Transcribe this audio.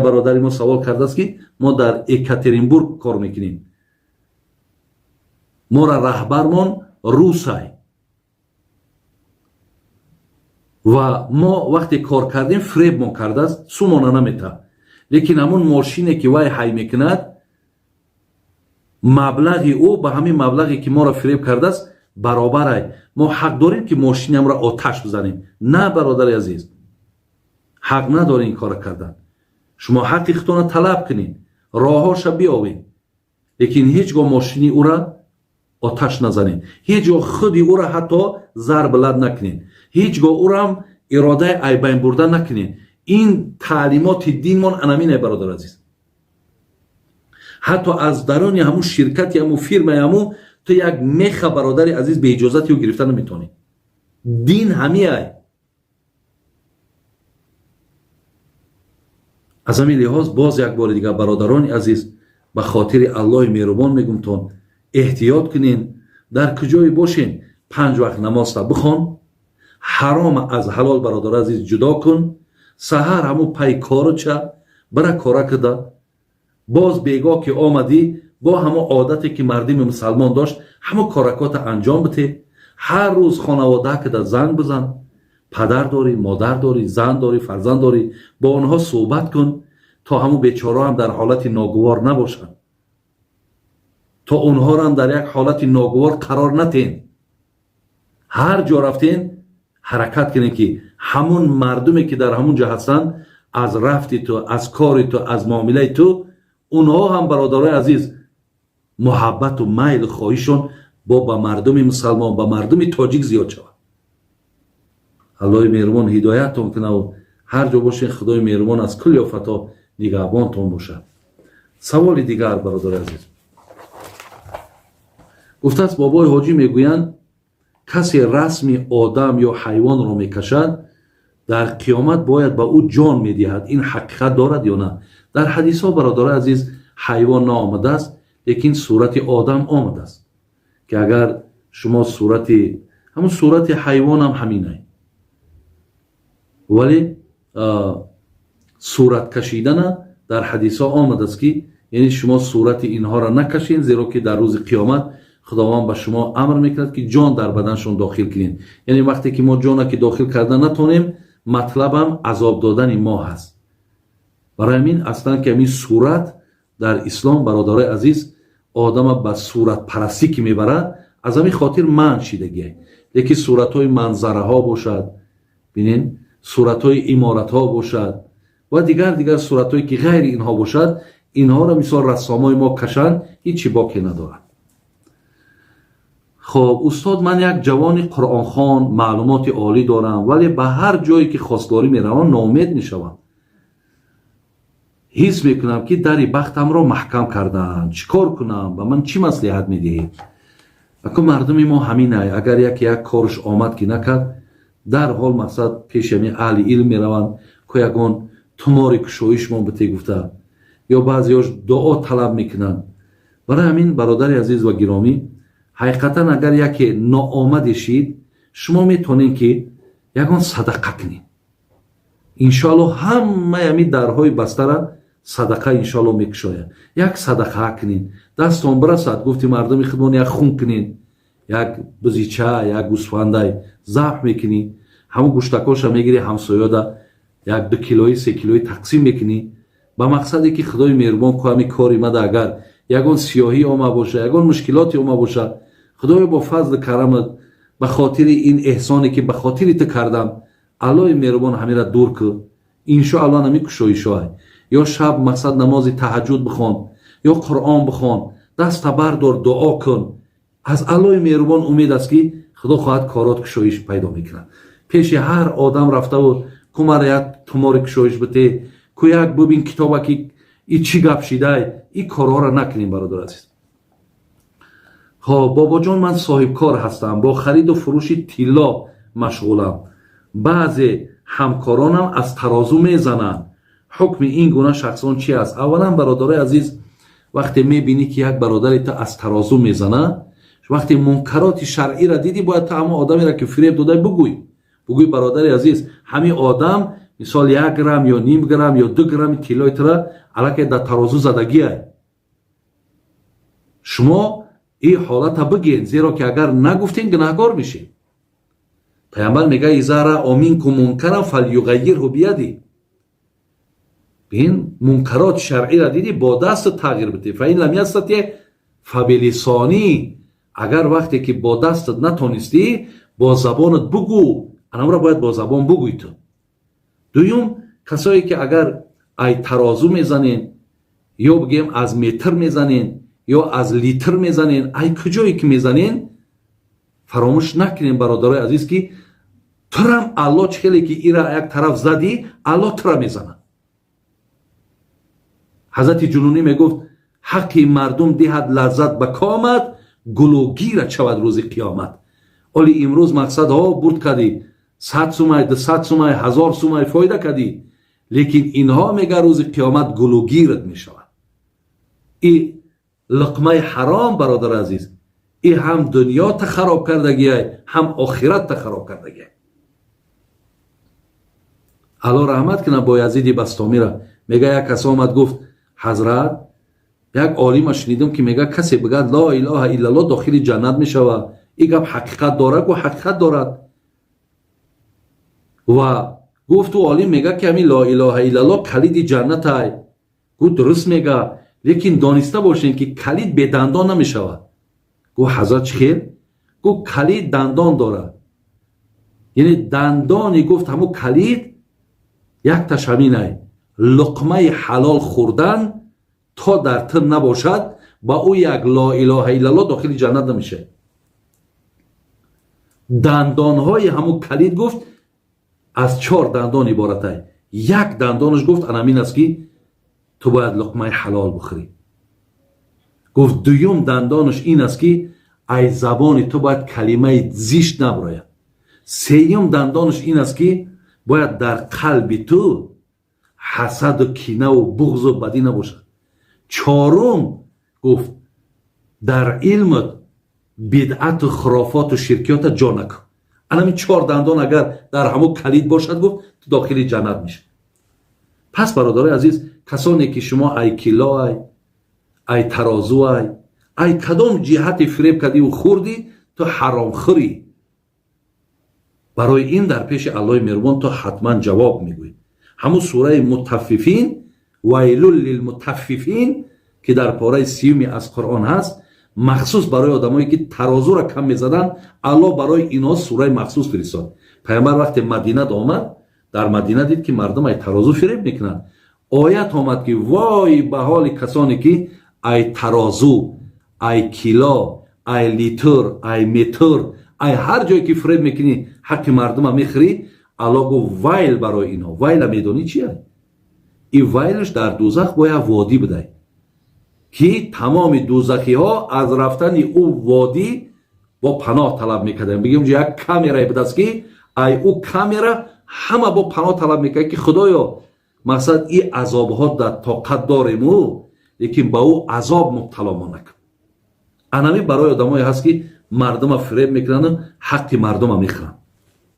Бародари мо савол кардааст, ки мо дар Екатеринбург кор мекунем, мора раҳбармон русай ва мо вақте кор кардем, фиребмон кардааст, сумона намета, лекин ҳамун мошине, ки вай ҳай мекунад, маблағи ӯ ба ҳамин маблағе, ки моро фиреб кардааст, баробарай. Мо ҳақ дорем, ки мошинамро оташ бизанем? На, бародари азиз, ҳақ надорем ин кора кардан. Шумо ҳаққи худтонро талаб кунед, роҳҳоша биёвед, лекин ҳеҷ гоҳ мошини ӯра оташ назанед, ҳеҷ гоҳ худи ӯра ҳатто зарб лат накунед, ҳеҷ гоҳ ӯрам иродаи айбайн бурда накунед. Ин таълимоти динмон анамине, бародар азиз. Ҳатто аз даруни ҳамун ширкати, ҳамун фирмаи ҳамун ту як меха, бародари азиз, беиҷозати ӯ гирифта наметавонӣ. Дин ҳамиай. Аз ҳамин лиҳоз, боз як бори дигар, бародарони азиз, ба хотири Аллоҳи меҳрубон мегумтон, эҳтиёт кунен. Дар куҷое бошен, панҷ вақт намозта бихон, ҳаром аз ҳалол, бародари азиз, ҷудо кун. Саҳар ҳамун пай коруча бира, кора кида, боз бегоҳ ки омадӣ, бо ҳамон одате, ки мардими мусалмон дошт, ҳамон коракота анҷом бите. Ҳар рӯз хонавода кида занг бизан. Падар дорӣ, модар дорӣ, зан дорӣ, фарзанд дорӣ, бо онҳо суҳбат кун, то ҳамун бечораам дар ҳолати ногувор набошанд, то онҳоро дар як ҳолати ногувор қарор натен. Ҳар ҷо рафтен, ҳаракат кунед, ки ҳамун мардуме, ки дар ҳамун ҷо ҳастанд, аз рафти ту, аз кори ту, аз муомилаи ту онҳо ҳам, бародарои азиз, муҳаббату майлу хоҳишон бо ба мардуми мусалмон, ба мардуми тоҷик зиёд шавад. Аллоҳи меҳрубон ҳидояттон кунаву ҳар ҷо бошен, Худои меҳрубон аз кулли офатҳо нигаҳбонтон бошад. Саволи дигар, бародари азиз, гуфтааст: бобои ҳоҷӣ, мегӯянд, касе расми одам ё ҳайвонро мекашад, дар қиёмат бояд ба ӯ ҷон медиҳад. Ин ҳақиқат дорад ё на? Дар ҳадисҳо, бародарои азиз, ҳайвон наомадааст, лекин сурати одам омадааст, ки агар шумо сурати ҳамун сурати ҳайвонам ҳаминай, вале сурат кашидана дар ҳадисҳо омадааст, ки яъне шумо сурати инҳоро накашед, зеро ки дар рӯзи қиёмат Худованд ба шумо амр мекунад, ки ҷон дар баданшон дохил кунед. Яъне вақте ки мо ҷона ки дохил карда натонем, матлабам азоб додани мо ҳаст. Барои ҳамин аслан ки ҳамин сурат дар ислом, бародарои азиз, одама ба суратпарастӣ ки мебарад, аз ҳамин хотир манъ шидагиай. Лекин суратҳои манзараҳо бошад, бинен, суратҳои иморатҳо бошад ва дигар дигар суратҳое, ки ғайри инҳо бошад, инҳоро мисол рассомои мо кашанд, ҳичи боке надорад. Хоб, устод, ман як ҷавони қуръонхон, маълумоти олӣ дорам, вале ба ҳар ҷое ки хостгорӣ меравам, ноумед мешавам. Ҳис мекунам, ки дари бахтамро маҳкам кардаанд. Чӣ кор кунам? Ба ман чӣ маслиҳат медиҳед? Аку мардуми мо ҳаминай: агар яке як корш омад ки накард, дарҳол мақсад пеши ҳамин аҳли илм мераванд, ку ягон тумори кушоишмон бите гуфта, ё баъзеҳош дуо талаб мекунанд. Барои ҳамин, бародари азиз ва гиромӣ, ҳақиқатан агар яке ноомаде шид, шумо метавонед, ки ягон садақа кунед. Иншоалло, ҳамаи ҳамин дарҳои бастара садақа иншоалло мекушояд. Як садақа кунед, дастон бирасад, гуфти мардуми худмон, як хун кунед, як бизича, як гӯсфандай забҳ мекунӣ, ҳамун гӯштакоша мегирӣ, ҳамсоёда як ду килои, се килои тақсим мекунӣ, ба мақсаде ки Худои меҳрубон ку ҳамин кори мада агар ягон сиёҳӣ ома боша, ягон мушкилоте ома боша, Худоё, бо фазли карамат, ба хотири ин эҳсоне, ки ба хотири ту кардам, Аллоҳи меҳрубон, ҳамира дур ку. Иншоалло, ҳами кушоишоай. Ё шаб мақсад намози таҳаҷҷуд бихон, ё Қуръон бихон, даста бардор, дуо кун. Аз Аллоҳи меҳрубон умед аст, ки Худо хоҳад, корот кушоиш пайдо мекунад. Пеши ҳар одам рафтаву кумара як тумори кушоиш бите, ку як бубин китоба, ки и чӣ гап шидай, и корҳоро накунем, бародар азиз. Хоб, бобоҷон, ман соҳибкор ҳастам, бо хариду фурӯши тилло машғулам. Баъзе ҳамкоронам аз тарозу мезананд. Ҳукми ин гуна шахсон чи аст? Аввалан, бародарои азиз, вақте мебинӣ, ки як бародари ту аз тарозу мезанад, вақте мункароти шаръиро дидӣ, бояд ту ҳамон одамеро, ки фиреб додай, бугӯй. Бугӯй: бародари азиз, ҳамин одам Мисол, 1 грамм ё ним грамм ё 2 грамми тиллои тура аллакай дар тарозу задагиай. Шумо ин ҳолата бигӯед, зеро ки агар нагуфтем, гунаҳгор мешед. Пайғамбар мега: إذا رأى منكم منكرا فليغيره بيده. Бин, мункароти шаръиро дидӣ, бо дастат тағйир бидӣ. فإن لم يستطع فبلسانه. Агар вақте ки бо дастат натонистӣ, бо забонат бугӯ. Анамро бояд бо забон бугӯй ту. Дуюм, касое ки агар ай тарозу мезанен ё бигӯем аз метр мезанен ё аз литр мезанен, ай куҷое ки мезанен, фаромӯш накунем, бародарои азиз, ки турам Алло чӣ хеле ки ира як тараф задӣ, Алло тура мезанад. Ҳазрати Ҷунунӣ мегуфт: «Ҳаққи мардум диҳад лаззат ба комат, гулӯгира шавад рӯзи қиёмат». Оли имрӯз мақсад ҳо бурд кардӣ, 100 сумай, 200 сумай, 1000 сумай фоида кардӣ, лекин инҳо, мега, рӯзи қиёмат гулӯгират мешавад. И луқмаи ҳаром, бародари азиз, и ҳам дунёта хароб кардагиай, ҳам охиратта хароб кардагиай. Алло раҳмат кунад Боязиди Бастомира. Мега, як кас омад, гуфт: «Ҳазрат, як олима шунидам, ки мега, касе бигӯяд لا إله إلا الله, дохили ҷаннат мешавад. Ин гап ҳақиқат дорад?» Гуфт: «Ҳақиқат дорад». Ва гуфт: «Ӯ олим мега, ки ҳамин لا إله إلا الله калиди ҷаннатай». Гуфт: «Дуруст мега, лекин дониста бошем, ки калид бедандон намешавад». Гуфт: «Ҳазрат, чӣ хел?» Гуфт: «Калид дандон дорад, яъне дандони, гуфт, ҳамун калид якташ ҳаминай: луқмаи ҳалол хӯрдан то дар ту набошад, ба ӯ як لا إله إلا الله дохили ҷаннат намешавад». Дандонҳои ҳамун калид, гуфт, аз чор дандон иборатай. Як дандонаш, гуфт, анамин аст, ки ту бояд луқмаи ҳалол бихӯрӣ. Гуфт, дуюм дандонаш ин аст, ки ай забони ту бояд калимаи зишт наброяд. Сеюм дандонаш ин аст, ки бояд дар қалби ту ҳасаду кинаву буғзу бадӣ набошад. Чорум, гуфт, дар илмат бидъату хурофоту ширкиёта ҷо накун. Анами чор дандон агар дар ҳамун калид бошад, гуфт, ту дохили ҷаннат мешавӣ. Пас, бародарои азиз, касоне ки шумо ай кило, ай тарозу, ай кадом ҷиҳати фиреб кардиву хӯрдӣ, ту ҳаромхӯрӣ. Барои ин дар пеши Аллоҳи меҳрубон ту ҳатман ҷавоб мегӯӣ. Ҳамун сураи Мутаффифин, ويل للمطففين, ки дар пораи 30-уми аз Қуръон ҳаст, махсус барои одамое ки тарозура кам мезаданд, Аллоҳ барои инҳо сураи махсус фиристод. Пайғамбар вақте Мадинад омад, дар Мадина дид, ки мардум ай тарозу фиреб мекунанд. Оят омад, ки вой ба ҳоли касоне, ки ай тарозу, ай кило, ай литр, ай метр, ай ҳар ҷое ки фиреб мекунӣ, ҳаққи мардума мехӯрӣ. Аллоҳ гуфт: вайл барои инҳо. Вайла медонӣ чия? И вайлш дар дузах бояд водӣ будай, ки тамоми дузахиҳо аз рафтани ӯ водӣ бо паноҳ талаб мекарданд. Бигем, як камерае будааст, ки ай ӯ камера ҳама бо паноҳ талаб мекард, ки худоё, мақсад, и азобҳо дар тоқат дорему, лекин ба ӯ азоб мубтало мо накун. Анами барои одамое ҳаст, ки мардума фиреб мекунанду ҳаққи мардума мехӯранд.